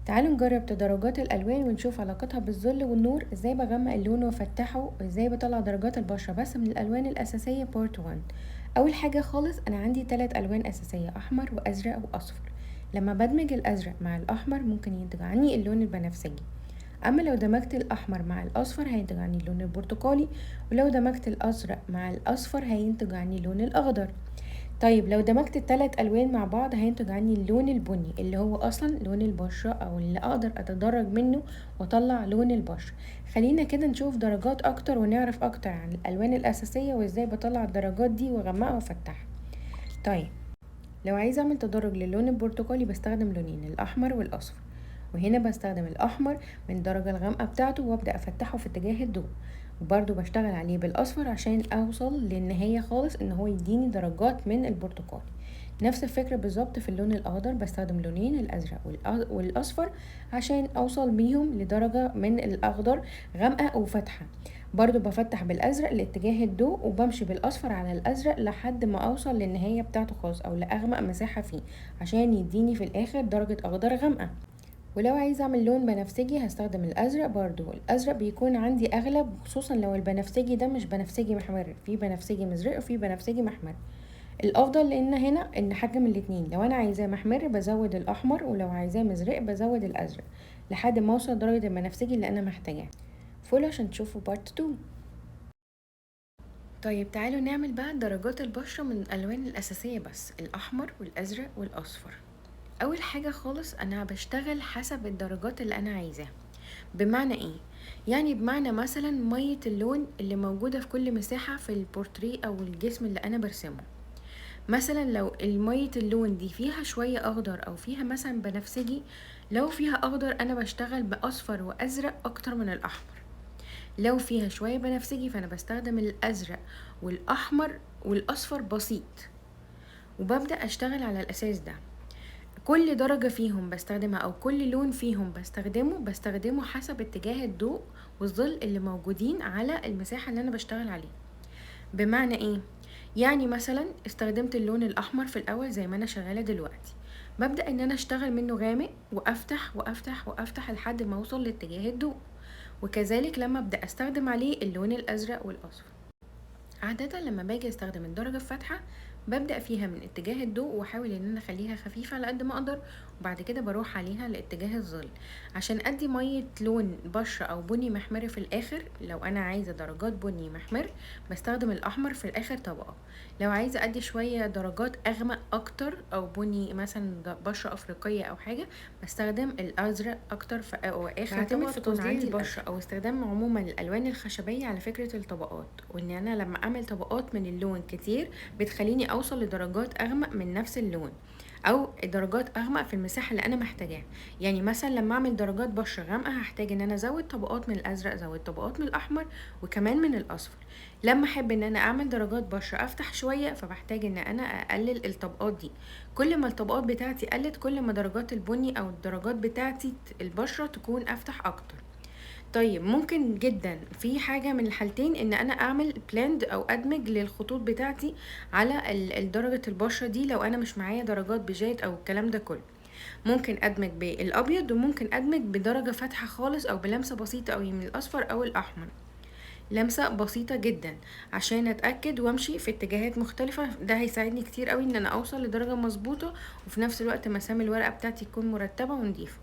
تعالوا نجرب تدرجات الالوان ونشوف علاقتها بالظل والنور، ازاي بغمق اللون وافتحه، وازاي بطلع درجات البشرة بس من الالوان الاساسية part 1. اول حاجة خالص انا عندي 3 الوان اساسية، احمر وازرق واصفر. لما بدمج الازرق مع الاحمر ممكن ينتج عني اللون البنفسجي، اما لو دمجت الاحمر مع الاصفر هينتج عني اللون البرتقالي، ولو دمجت الازرق مع الاصفر هينتج عني اللون الاخضر. طيب لو دمجت التلات الوان مع بعض هينتج عني اللون البني اللي هو اصلا لون البشرة، او اللي اقدر اتدرج منه واطلع لون البشرة. خلينا كده نشوف درجات اكتر ونعرف اكتر عن الالوان الاساسية وازاي بطلع الدرجات دي واغمقها وافتحها. طيب لو عايزة اعمل تدرج للون البرتقالي بستخدم لونين، الاحمر والاصفر، وهنا بستخدم الاحمر من الدرجة الغامقة بتاعته وابدأ افتحه في اتجاه الضوء، وبرده بشتغل عليه بالاصفر عشان اوصل للنهاية خالص ان هو يديني درجات من البرتقالي. نفس الفكرة بالظبط في اللون الاخضر، بستخدم لونين الازرق والاصفر عشان اوصل بيهم لدرجة من الاخضر غامقة وفاتحة. برضو بفتح بالازرق لاتجاه الضوء وبمشي بالاصفر على الازرق لحد ما اوصل للنهاية بتاعته خالص او لاغمق مساحة فيه عشان يديني في الاخر درجة اخضر غامقة. ولو عايزة اعمل لون بنفسجي هستخدم الازرق، برضو الازرق بيكون عندي اغلب، خصوصا لو البنفسجي ده مش بنفسجي محمر، في بنفسجي مزرق وفي بنفسجي محمر. الافضل لان هنا ان حجم الاتنين، لو انا عايزاه محمر بزود الاحمر، ولو عايزاه مزرق بزود الازرق لحد ما اوصل درجة البنفسجي اللي انا محتاجاها. follow عشان تشوفوا part 2. طيب تعالوا نعمل بقى درجات البشرة من الالوان الاساسية بس، الاحمر والازرق والاصفر. اول حاجة خالص انا بشتغل حسب الدرجات اللي انا عايزاها. بمعنى ايه؟ يعني بمعنى مثلا مية اللون اللي موجودة في كل مساحة في البورتريه او الجسم اللي انا برسمه. مثلا لو المية اللون دي فيها شوية اخضر او فيها مثلا بنفسجي، لو فيها اخضر انا بشتغل باصفر وازرق اكتر من الاحمر. لو فيها شوية بنفسجي فانا بستخدم الازرق والاحمر والاصفر بسيط، وببدأ اشتغل على الاساس ده. كل درجة فيهم بستخدمها او كل لون فيهم بستخدمه حسب اتجاه الضوء والظل اللي موجودين على المساحة اللي انا بشتغل عليها. بمعنى ايه؟ يعني مثلا استخدمت اللون الاحمر في الاول زي ما انا شغالة دلوقتي، ببدأ ان انا اشتغل منه غامق وافتح وافتح وافتح لحد ما اوصل لاتجاه الضوء، وكذلك لما ابدأ استخدم عليه اللون الازرق والاصفر. عادة لما باجي استخدم الدرجة الفاتحة ببدأ فيها من اتجاه الضوء واحاول ان انا اخليها خفيفة على قد ما اقدر، وبعد كده بروح عليها لاتجاه الظل عشان ادي مية لون بشرة او بني محمر في الاخر. لو انا عايزة درجات بني محمر بستخدم الاحمر في الاخر طبقة. لو عايزة ادي شوية درجات اغمق اكتر او بني مثلا بشرة افريقية او حاجة بستخدم الازرق اكتر في اخر بعتمد طبقة في تكون تظليل عندي البشرة البشرة او استخدام عموما الالوان الخشبية على فكرة الطبقات، وان انا لما اعمل طبقات من اللون كتير بتخليني اوصل لدرجات اغمق من نفس اللون او درجات اغمق في المساحه اللي انا محتاجاها. يعني مثلا لما اعمل درجات بشره غامقه هحتاج ان انا ازود طبقات من الازرق، ازود طبقات من الاحمر، وكمان من الاصفر. لما احب ان انا اعمل درجات بشره افتح شويه فبحتاج ان انا اقلل الطبقات دي. كل ما الطبقات بتاعتي قلت كل ما درجات البني او الدرجات بتاعتي البشره تكون افتح اكتر. طيب ممكن جدا في حاجة من الحالتين ان انا اعمل blend او ادمج للخطوط بتاعتي على درجة البشرة دي. لو انا مش معايا درجات بيجات او الكلام ده كله ممكن ادمج بالابيض، وممكن ادمج بدرجة فاتحة خالص او بلمسة بسيطة قوي من الاصفر او الاحمر، لمسة بسيطة جدا عشان اتأكد وامشي في اتجاهات مختلفة. ده هيساعدني كتير قوي ان انا اوصل لدرجة مظبوطة، وفي نفس الوقت مسام الورقة بتاعتي تكون مرتبة ونضيفة.